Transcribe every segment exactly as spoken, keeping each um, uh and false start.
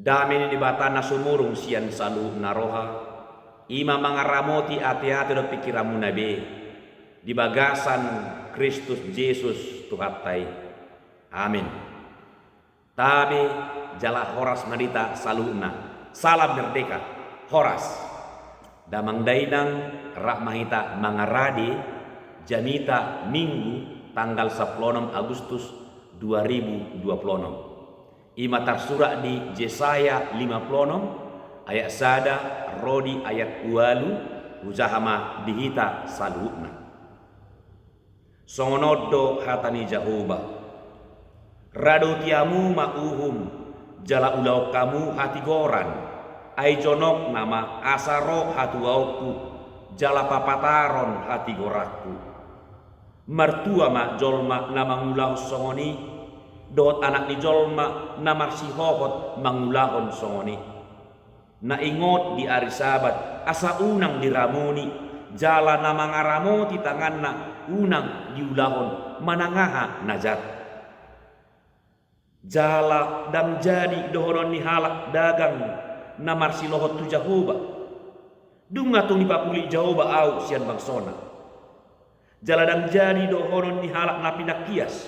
Dame ni Debata na sumurung sian saluhutna roha, i ma mangaramoti ateate dohot pingkiranmuna be, di bagasan Kristus Jesus Tuhanta i. Amin. Tabe jala horas ma di hita saluhutna. Salam merdeka. Horas. Damang dainang, rap ma hita mangarade jamita Minggu tanggal sampulu onom Agustus dua ribu dua pulu onom. I ma tarsurat di Jesaya lima pulu onom ayat sada ro di ayat ualu. Hujaha ma di hita saluhutna. Songon on do hata ni Jahowa: Radoti hamu ma uhum, jala ulahon hamu hatigoran, ai jonok nama asa ro hatuaonku, jala papataron hatigoranku. Martua ma jolma na mangulahon songon i, dohot anak ni jolma na marsihohot mangulahon songon i. Na ingot di ari Sabat, asa unang diramuni, jala na mangaramoti tanganna unang diulahon manang aha na jat. Jala ndang jadi dohonon ni halak dagang na marsilohot tu Jahowa: Dung ma tung dipapuli Jahowa ahu sian bangsona. Jala ndang jadi dohonon ni halak na pinangkias: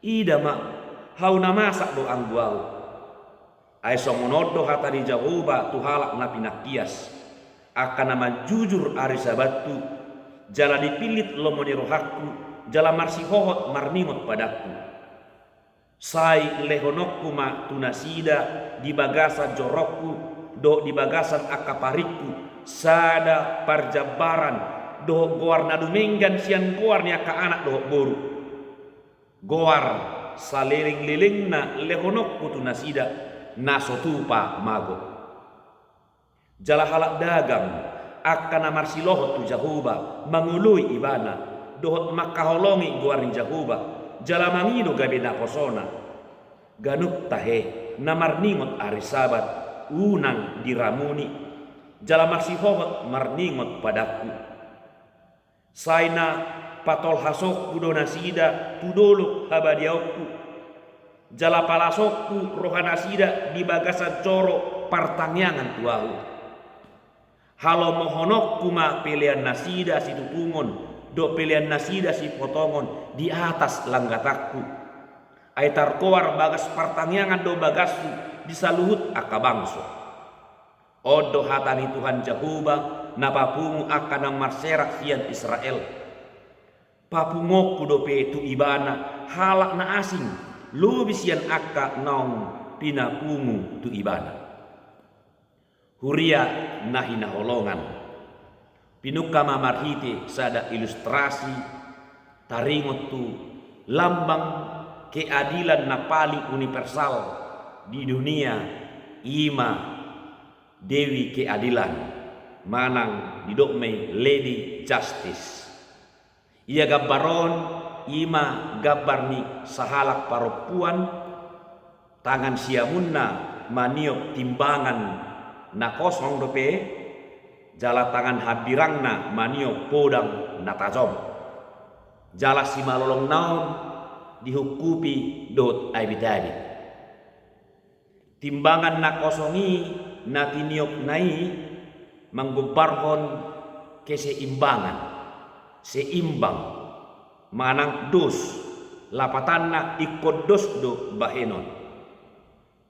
Ida ma, hau na masak do anggo ahu. Ai songon on do hata ni Jahowa tu halak na pinangkias, angka na manjujur ari Sabatku, jala dipillit lomo ni rohangku, jala marsihohot marningot padangku. Sai lehononku ma tu nasida di bagasan jorongku dohot di bagasan angka paringku sada parjambaran dohot goar na dumenggan sian goar ni angka anak dohot boru. Goar salelenglelengna lehononku tu nasida, na so tupa mago. Jala halak dagang, angka na marsilohot tu Jahowa, mangoloi Ibana, dohot mangkaholongi goar ni Jahowa, jala mangido gabe naposona. Ganup tahe, na marningot ari Sabat, unang diramuni, jala marsihohot marningot padangku. Sai na patolhasonku do nasida tu dolok habadiaonku, jala palasonku rohanasida di bagasan joro partangiangan tu ahu. Halomohononku ma pelean nasida situtungon dohot pelean nasida sipotongon di atas langgatanku. Ai targoar bagas partangiangan do bagashu di saluhut angka bangso. On do hata ni Tuhan Jahowa, na papungu angka naung marserak sian Israel. Papunguonku dope tu Ibana halak na asing, lobi sian angka naung pinapungu tu Ibana. Huria na hinaholongan, pinungka ma marhite sada ilustrasi taringot tu lambang keadilan na paling universal di dunia, i ma Dewi Keadilan, manang didok ma i Lady Justice. Ia gambar on, i ma gambar ni sahalak parompuan, tangan siamunna maniop timbangan na kosong dope, jala tangan hambirangna maniop podang na tajom. Jala simalolongna on dihungkupi dohot abit-abit. Timbangan na kosong i na tiniopna i manggombarhon keseimbangan, seimbang, manang dos, lapatanna ingkon dos do bahenon.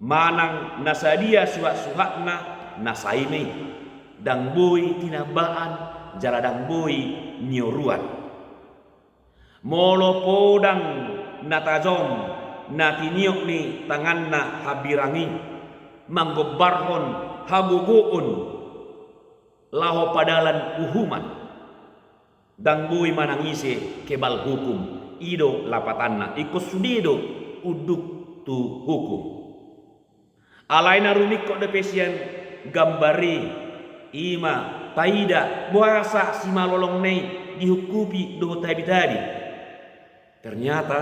Manang na sadia suhatsuhatna na sai ma i, ndang boi tinambaan jala ndang boi nioruan. Molo podang na tajom na tiniop ni tanganna hambirang i manggombarhon hagogoon laho padalan uhuman, ndang boi manang ise kebal hukum, i do lapatanna, ingkon sude do unduk tu hukum. Alai na rumingkot dope sian gambar i, i ma taida boasa simalolongna i dihungkupi dohot abit-abit. Ternyata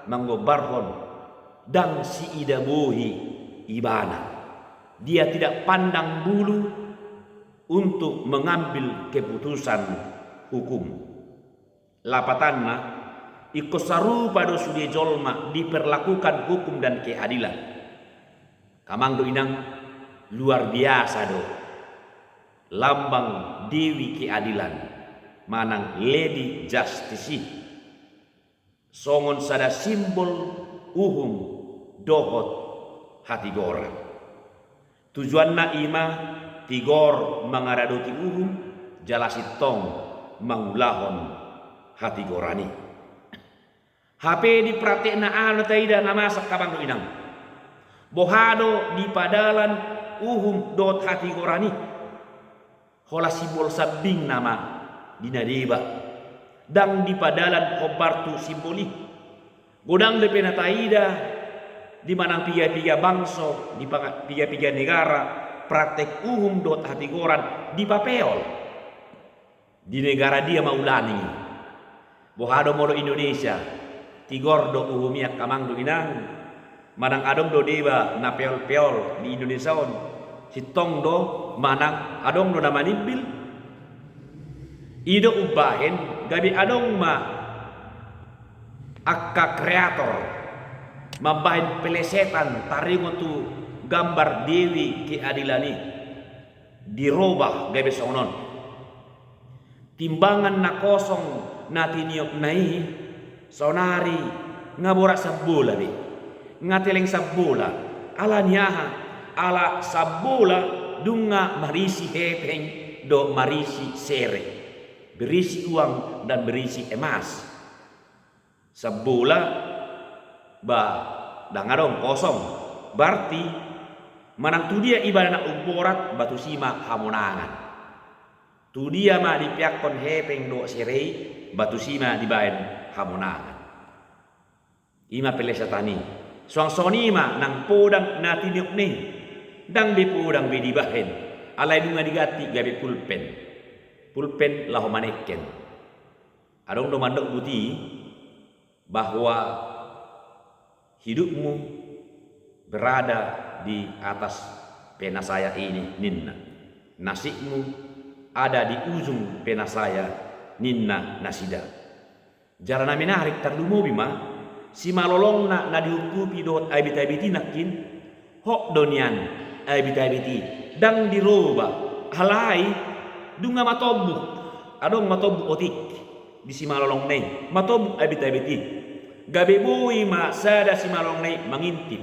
manggombarhon ndang siida bohi Ibana. Dia tidak pandang bulu untuk mengambil keputusan hukum. Lapatanna, ingkon sarupa do sude jolma diperlakukan hukum dan keadilan. Amang dohot inang, luar biasa do lambang Dewi Keadilan manang Lady Justice i songon sada simbol uhum dohot hatigoran. Tujuanna i ma tigor mangaradoti uhum jala sintong mangulahon hatigoran i. Hape di praktekna aha na taida na masa, amang dohot inang? Boha do dipadalan uhum dohot hatigoran i? Holan simbol sambing nama di na deba. Ndang dipadalan hombar tu simbol i. Godang dope na taida di manang piga-piga bangso, di panga-, piga-piga negara, praktek uhum dohot hatigoran dipapeol. Di negara dia ma ulaning i? Boha do molo Indonesia? Tigor do uhum i, amang dohot inang? Manang adong do deba na peol-peol di Indonesia on? Sintong do manang adong do na manimbil? I do umbahen gabe adong ma angka kreator mambahen pelesetan taringot tu gambar Dewi Keadilan i, dirobah gabe songon on. Timbangan na kosong na tiniopna i saonari nga borat sambola be, nga teleng sambola. Ala ni aha? Ala sambola nunga marisi hepeng dohot marisi sere, berisi uang dan berisi emas. Sambola ba ndang adong, kosong. Berarti manang tu dia ibana na umborat, ba tusi ma hamonangan. Tu dia ma dipeakhon hepeng dohot sere i, ba tusi ma dibahen hamonangan. I ma pelesetan i. Suang songon i ma nang podang na tiniopna i. Ndang be podang be dibahen, alai nunga diganti gabe pulpen. Pulpen laho manengken. Adong do mandok buti bahwa hidupmu berada di atas pena saya ini, ninna. Nasibmu ada di ujung pena saya, ninna nasida. Jala na menarik, tarlumobi ma simalolongna na diungkupi dohot abit-abit i nangkin. Hot do nian abit-abit i, ndang diroba, alai nunga matombu. Adong matombu otik di simalolongna i, matombu abit-abit i. Gabe boi ma sada simalolongna i mangintip,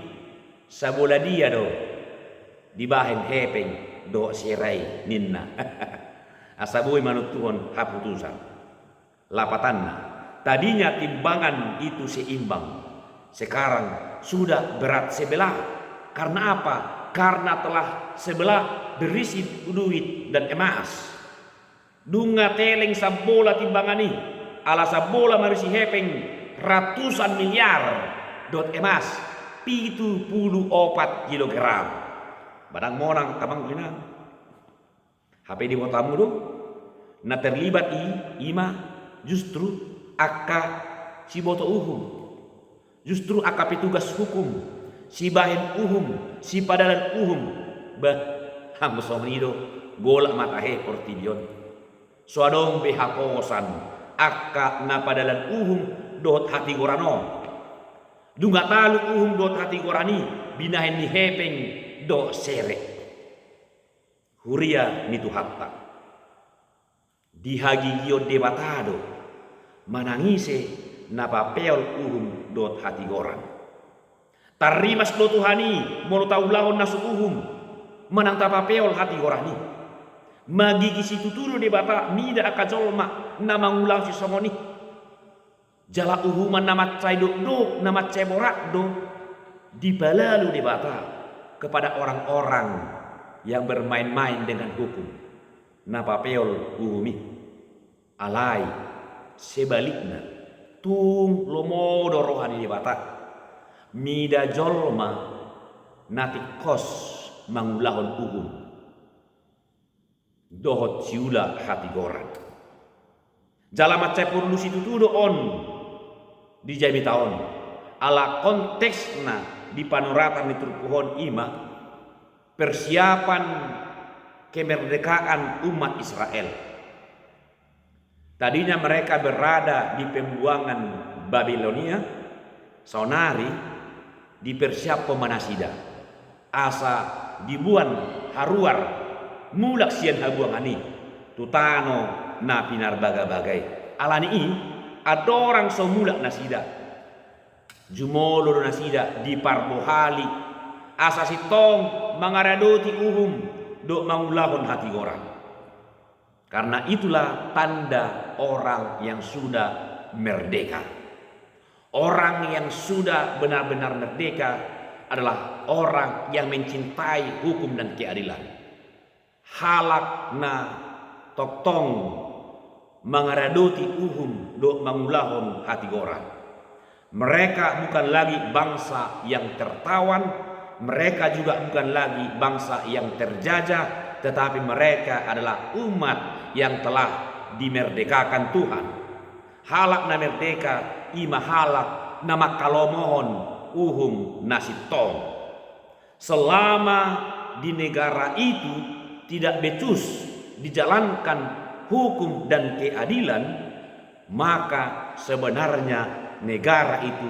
sabola dia do dibahen hepeng dohot sere i, ninna. Asa boi manontuhon haputusan. Lapatanna, tadinya timbangan itu seimbang, sekarang sudah berat sebelah. Karena apa? Karena telah sebelah berisi duit dan emas. Nunga teleng sambola timbangan i, ala sambola marisi hepeng ratusan miliar dohot emas pitu pulu opat kilogram. Ba ndang monang, amang dohot inang. Hape di botamu do na terlibat i, i ma justru angka siboto uhum, justru angka petugas hukum, sibahen uhum, sipadalan uhum. Bah, hamu songon i do, golap ma tahe portibi on. So adong be haposan angka na padalan uhum dohot hatigoran on. Nunga talu uhum dohot hatigoran i binahen ni hepeng dohot sere. Huria ni Tuhanta, dihagigion Debata do manang ise na papeol uhum dohot hatigoran. Tarrimas do Tuhan i molo taulahon na so uhum manang tapapeol hatigoran i. Magigi situtu do Debata mida angka jolma na mangulahon sisongon i. Jala uhuman na mansai dokdok, na mansai borat do dipalalu Debata kepada orang-orang yang bermain-main dengan hukum, na papeol uhum i. Alai sebalikna, tung lomo do roha ni Debata mida jolma na tingkos mangulahon uhum dohot siula hatigoran. Jala mansai porlu situtu do on di jamita on, ala konteksna di panoratan ni turpuk on i ma persiapan kemerdekaan umat Israel. Tadinya mereka berada di pembuangan Babilonia, saonari dipersiaphon ma nasida. asa diboan haruar mulak sian habuangan i tu tano na pinarbagabaga i. Ala ni i, andorang so mulak nasida, jumolo do nasida diparbohali asa sintong mangaradoti uhum dohot mangulahon hatigoran. Karena itulah tanda orang yang sudah merdeka. Orang yang sudah benar-benar merdeka adalah orang yang mencintai hukum dan keadilan. Halak na tongtong mangaradoti uhum dohot mangulahon hatigoran. Mereka bukan lagi bangsa yang tertawan, mereka juga bukan lagi bangsa yang terjajah, tetapi mereka adalah umat yang telah dimerdekakan Tuhan. Halak na merdeka i ma halak na manghalomohon uhum na sintong. Selama di negara itu tidak becus dijalankan hukum dan keadilan, maka sebenarnya negara itu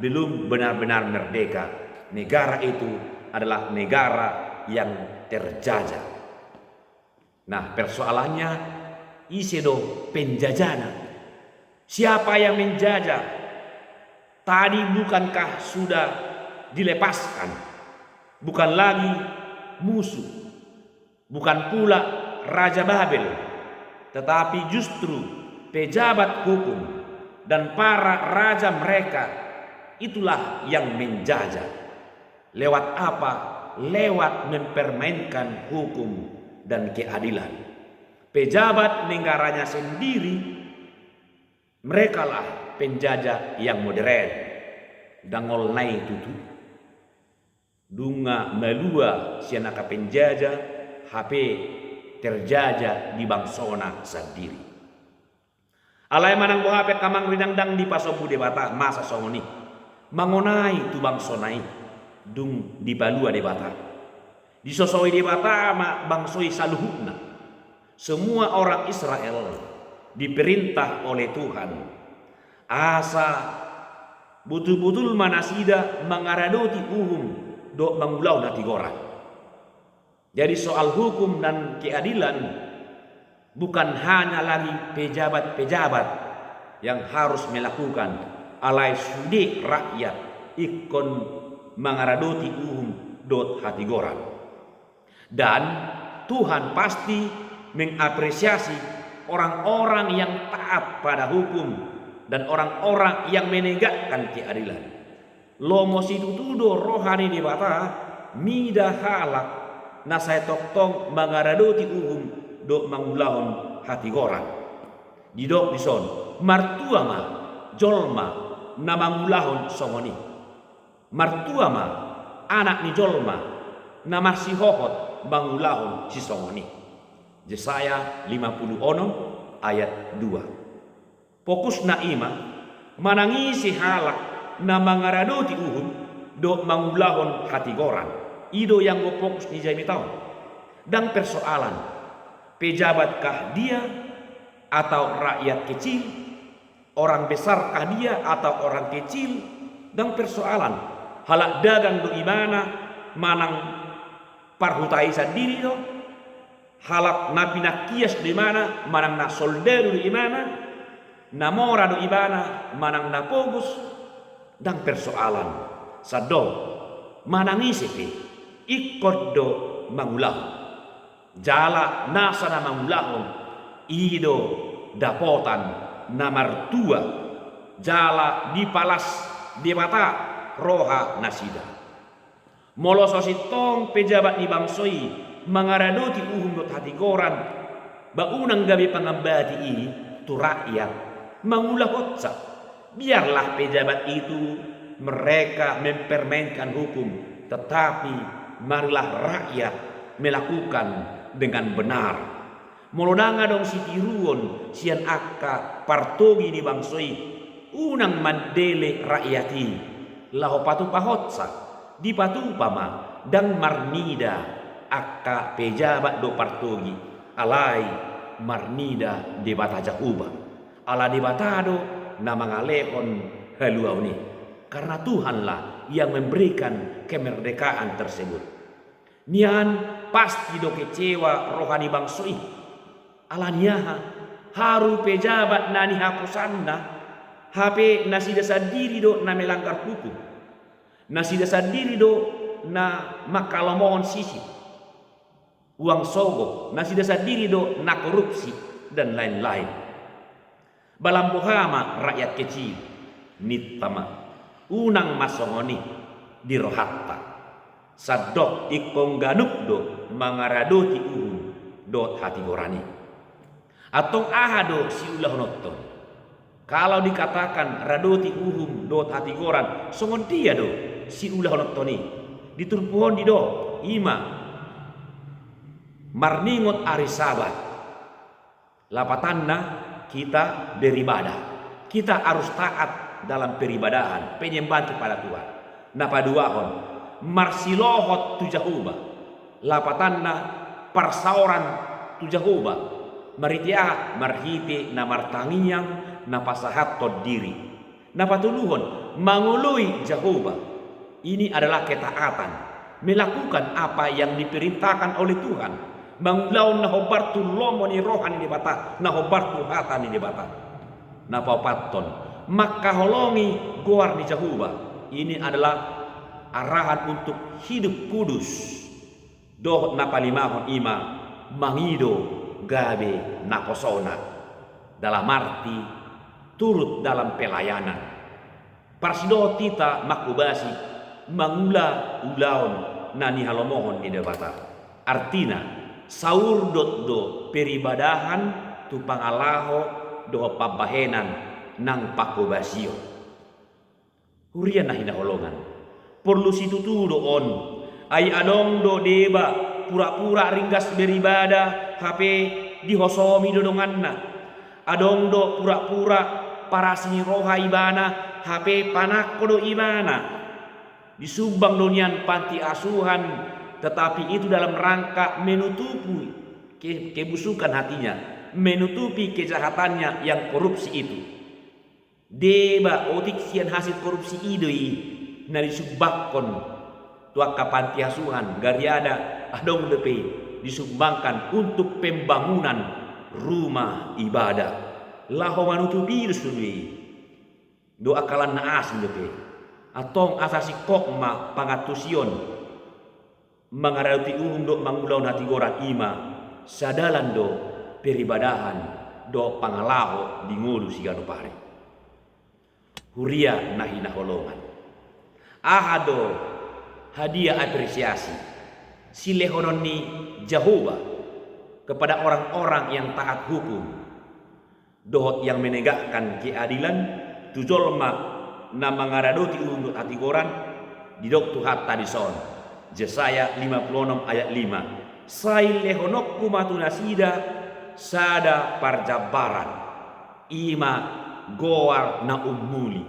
belum benar-benar merdeka. Negara itu adalah negara yang terjajah. Nah, persoalannya, ise do penjajana? Siapa yang menjajah? Tadi bukankah sudah dilepaskan? Bukan lagi musuh, bukan pula Raja Babel, tetapi justru pejabat hukum dan para raja mereka, itulah yang menjajah. Lewat apa? Lewat mempermainkan hukum dan keadilan. Pejabat negaranya sendiri, merekalah penjajah yang modern. Dangol nai tutu. Dung malua sian angka penjajah, hape terjajah di bangsona sandiri. Alai manang boha pe angka amang rinang, ndang dipasombu Debata masa songon i mangonai tu bangsona i dung dipalua Debata. Disosoi Debata ma bangso i saluhutna. Semua orang Israel diperintah oleh Tuhan asa butul-butul ma nasida mangaradoti uhum dohot mangulahon hatigoran. Jadi soal hukum dan keadilan bukan hanya lagi pejabat-pejabat yang harus melakukan, alai sude rakyat ingkon mangaradoti uhum dohot hatigoran. Dan Tuhan pasti mengapresiasi orang-orang yang taat pada hukum dan orang-orang yang menegakkan keadilan. Lomo situtu do roha ni Debata mida halak na sai tongtong mangaradoti uhum dohot mangulahon hatigoran. Didok dison, martua ma jolma na mangulahon songon i. Martua ma anak ni jolma na marsihohot mangulahon sisongon i. Jesaya lima pulu onom ayat dua. Fokusna i ma, manang ise halak na mangaradoti uhum dohot mangulahon hatigoran. I do ianggo fokus ni jamita on. Ndang persoalan pejabatkah dia atau rakyat kecil, orang besarkah dia atau orang kecil, ndang persoalan. Halak dagang do ibana manang parhuta i sandiri do, halak na pinangkias do ibana manang na soldadu do ibana, na mora do ibana manang na pogos, ndang persoalan. Sandok, manang ise pe ingkon do mangulahon. Jala nasa na mangulahon i do dapotan na martua, jala dipalas Debata roha nasida. Molo so sintong pejabat ni bangso i mangaradoti uhum dohot hatigoran, ba unang gabe pangambati i tu rakyat, mangulahonsa. Biarlah pejabat itu mereka mempermainkan hukum, tetapi marilah rakyat melakukan dengan benar. Molo ndang adong sitiruon sian angka partogi ni bangso i, unang mandele rakyat i laho patupahonsa. Dipatupa ma, ndang marnida angka pejabat dohot partogi, alai marnida Debata Jahowa. Ala Debata do na mangalehon haluaon i. Karena Tuhanlah yang memberikan kemerdekaan tersebut. Nian pasti do kecewa roha ni bangso i. Ala ni aha? Haru pejabat na nihaposanna, hape nasida sandiri do na melanggar hukum. Nasida sandiri do na manghalomohon sisip, uang sogo, nasida sandiri do na korupsi, dan lain-lain. Balang boha ma rakyat kecil, ninta ma. Unang ma songon i di rohanta. Sandok ingkon ganup do mangaradoti uhum dohot hatigoran i. Antong aha do siulahononton? Kalau dikatakan radoti uhum dohot hatigoran, songon dia do siulahononton i? Di turpuk on didok, i ma marningot ari Sabat. Lapatanna, kita beribadah. Kita harus taat dalam peribadahan, penyembahan kepada Tuhan. Na paduahon, marsilohot tu Jahowa. Lapatanna, parsaoran tu Jahowa. Marhite aha? Marhite na martangiang, na pasahathon diri. Na patoluhon, mangoloi Jahowa. Ini adalah ketaatan, melakukan apa yang diperintahkan oleh Tuhan, mangulahon na hombar tu lomo ni roha ni Debata, na hombar tu hata ni Debata. Na paopathon, mangkaholongi goar ni Jahowa. Ini adalah arahan untuk hidup kudus. Dohot na palimahon, i ma mangido gabe naposona, dalam arti turut dalam pelayanan. Parsidohot hita manghobasi, mangula ulaon na nihalomohon ni Debata. Artina, saurdot do peribadahan tu pangalaho dohot pambahenan nang panghobasion. Huria na hinaholongan, porlu situtu do on. Ai adong do deba pura-pura ringgas beribadah, hape dihosomi do donganna. Adong do pura-pura parasi ni roha ibana, hape panangko do ibana. Disumbang do nian panti asuhan, tetapi itu dalam rangka menutupi ke-, kebusukan hatinya, menutupi kejahatannya yang korupsi itu. Deba otik sian hasil korupsi i do i na disumbangkon tu angka panti asuhan, gariada adong dope disumbangkan untuk pembangunan rumah ibadah. Laho manutupi do sude i. Dohot angka lan na asing dope. Antong asa singkop ma pangantusion. Mangaradoti uhum dohot mangulahon hatigoran, i ma sadalan do peribadahan dohot pangalaho di ngolu siganup ari. Huria na hinaholongan, aha do hadiah apresiasi silehonon ni Jahowa kepada orang-orang yang taat hukum dohot yang menegakkan keadilan tu jolma na mangaradoti uhum dohot hatigoran? Didok Tuhanta dison, Jesaya lima pulu onom ayat lima, sai lehononku ma tu nasida sada parjambaran, i ma goar na ummuli,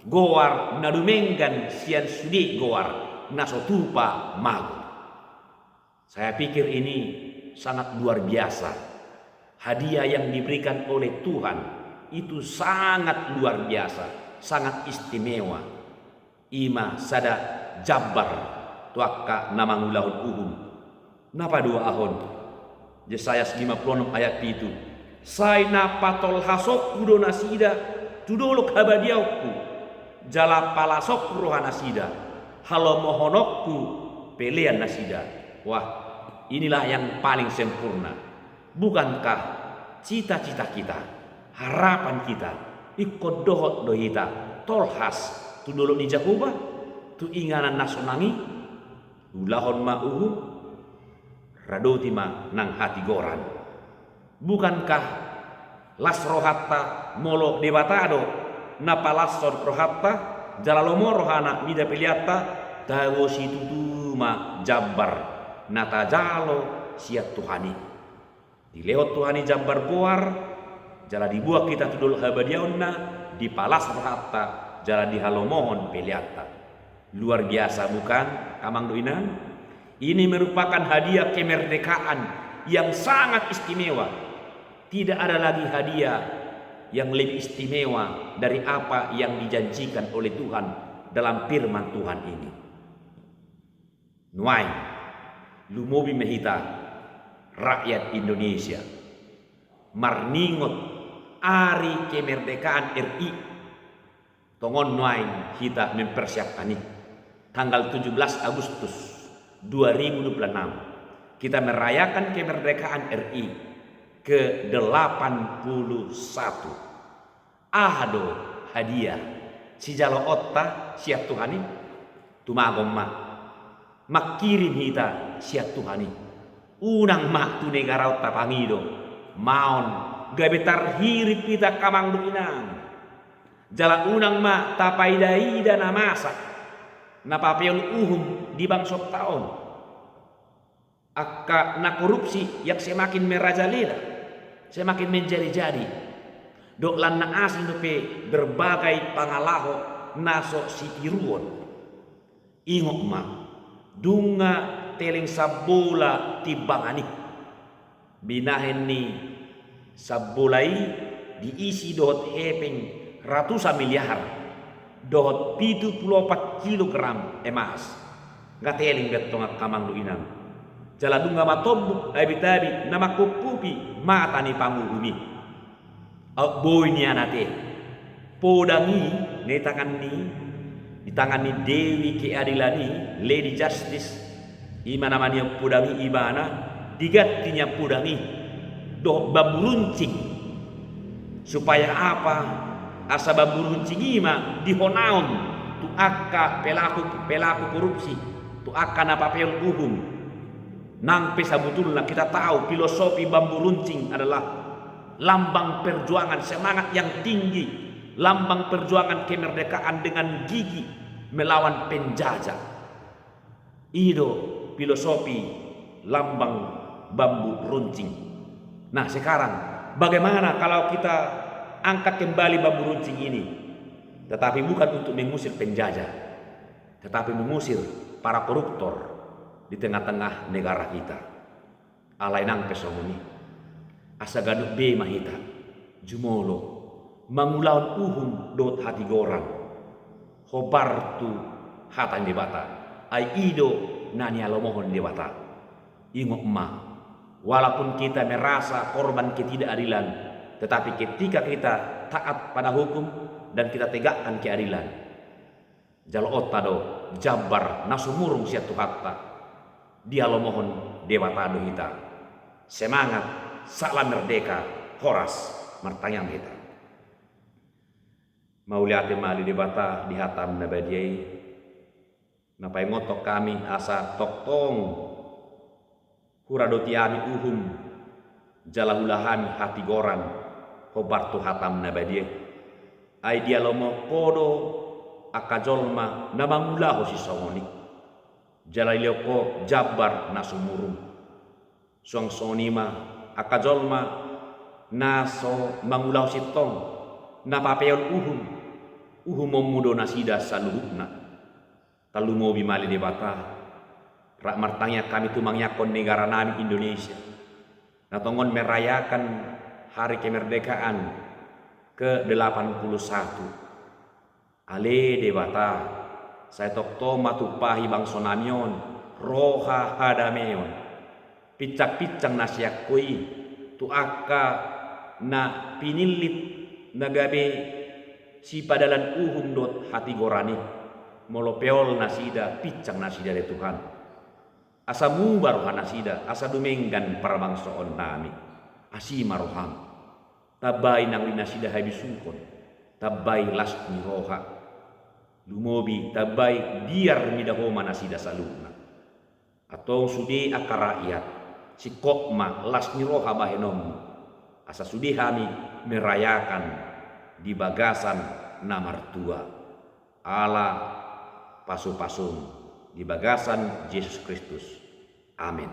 goar na dumenggan sian sude goar na so tupa mago. Saya pikir ini sangat luar biasa. Hadiah yang diberikan oleh Tuhan itu sangat luar biasa, sangat istimewa. I ma sada jambar tu angka na mangulahon uhum. Na paduahon, Jesaya lima pulu onom ayat pitu, sai na patolhasonku do nasida tu dolok habadiaonku, jala palasonku roha nasida, halomohononku pelean nasida. Wah, inilah yang paling sempurna. Bukankah cita-cita kita, harapan kita, ingkon dohot do hita tolhas tu dolok ni Jahowa, tu inganan na sonang i? Ulahon ma uhum, radoti ma nang hatigoran. Bukankah las rohanta molo Debata do na palashon rohanta, jala lomo rohana mida peleanta? Tabo situtu ma jambar na tajalo sian Tuhan i. Dilehon Tuhan i jambar goar, jala dibuat hita tu dolok habadiaonna, dipalas rohanta, jala dihalomohon peleanta. Luar biasa, bukan, amang dohot inang? Ini merupakan hadiah kemerdekaan yang sangat istimewa. Tidak ada lagi hadiah yang lebih istimewa dari apa yang dijanjikan oleh Tuhan dalam firman Tuhan ini. Nuaeng, Lumobi ma hita rakyat Indonesia marningot ari kemerdekaan R I. Tongon nuaeng hita mempersiapkan i. Tanggal tujuh belas Agustus dua ribu dua puluh enam, kita merayakan kemerdekaan R I ke delapan puluh satu. Aha do hadiah sijaloonta sian Tuhan i? Tumagon ma. Mangkirim hita sian Tuhan i. Unang ma tu negaraonta pangido. Maon, gabe tarhirim hita angka amang dohot inang. Jala unang ma tapaida-ida na masa na papeol uhum di bangsonta on. Angka na korupsi yang semakin merajalela, semakin menjadi-jadi. Dohot lan na asing dope berbagai pangalaho na so sitiruon. Ingot ma, nunga teleng sambola timbangan i. Binahen ni sambola i diisi dohot hepeng ratusan miliar dohot pitu pulu opat kilogram emas. Nga teleng be antong angka amang dohot inang. Jala nunga matombuk abit-abit na mangkuphupi mata ni panguhum i. Aut boi nian ate. Podang i na di tangan ni, di tangan ni Dewi Keadilan i, Lady Justice, i ma na maniop podang i ibana, diganti nian podang i dohot bambu runcing. Supaya apa? Asa bambu runcing i ma dihonaon tu angka pelaku, pelaku korupsi, tu angka na papeol uhum. Nang pe sabutulna kita tahu filosofi bambu runcing adalah lambang perjuangan semangat yang tinggi, lambang perjuangan kemerdekaan dengan gigi melawan penjajah. I do filosofi lambang bambu runcing. Nah, sekarang bagaimana kalau kita angkat kembali bambu runcing ini? Tetapi bukan untuk mengusir penjajah, tetapi mengusir para koruptor di tengah-tengah negara kita. Alai nang pe songon i, asa ganup be ma hita jumolo mangulahon uhum dohot hatigoran hombar tu hata ni Debata. Ai i do na nialomohon Debata. Ingot ma, walaupun kita merasa korban ketidakadilan, tetapi ketika kita taat pada hukum dan kita tegakkan keadilan, jaloonta do jambar na sumurung sian Tuhanta. Dialomohon Debata do hita. Semangat, salam merdeka, horas, martangiang hita. Mauliate ma ale Debata di hataM na badia i, na paingothon hami asa tongtong huradoti hami uhum, jala huula hami hatigoran hombar tu hataM na badia i. Ai dialomohon Ho do angka jolma na mangulahon sisongon i, jala dilehon Ho jambar na sumurung. Suang songon i ma angka jolma na so mangulahon sintong, na papeol uhum, uhumonMu do nasida saluhutna. Tarlumobi ma ale Debata, rap martangiang hami tumangianghon negara nami Indonesia, na tongon merayakan hari kemerdekaan ke delapan puluh satu. Ale Debata, sai tongtong ma tumpahi bangso nami on roha hadameon. Pinsang-pinsang na sian Ho i tu angka na pinillit na gabe sipadalan uhum dohot hatigoran i. Molo peol nasida, pinsang nasida ale Tuhan, asa muba roha nasida, asa dumenggan parbangsoon nami. Asi ma rohaM. Tambai nang di nasida habisuhon, tambai las ni roha. Lumobi tambai biar mida Ho ma nasida saluhutna. Antong sude angka rakyat, singkop ma las ni roha bahenonMu, asa sude hami merayakan di bagasan na martua. Ala pasu-pasuM di bagasan Jesus Kristus. Amen.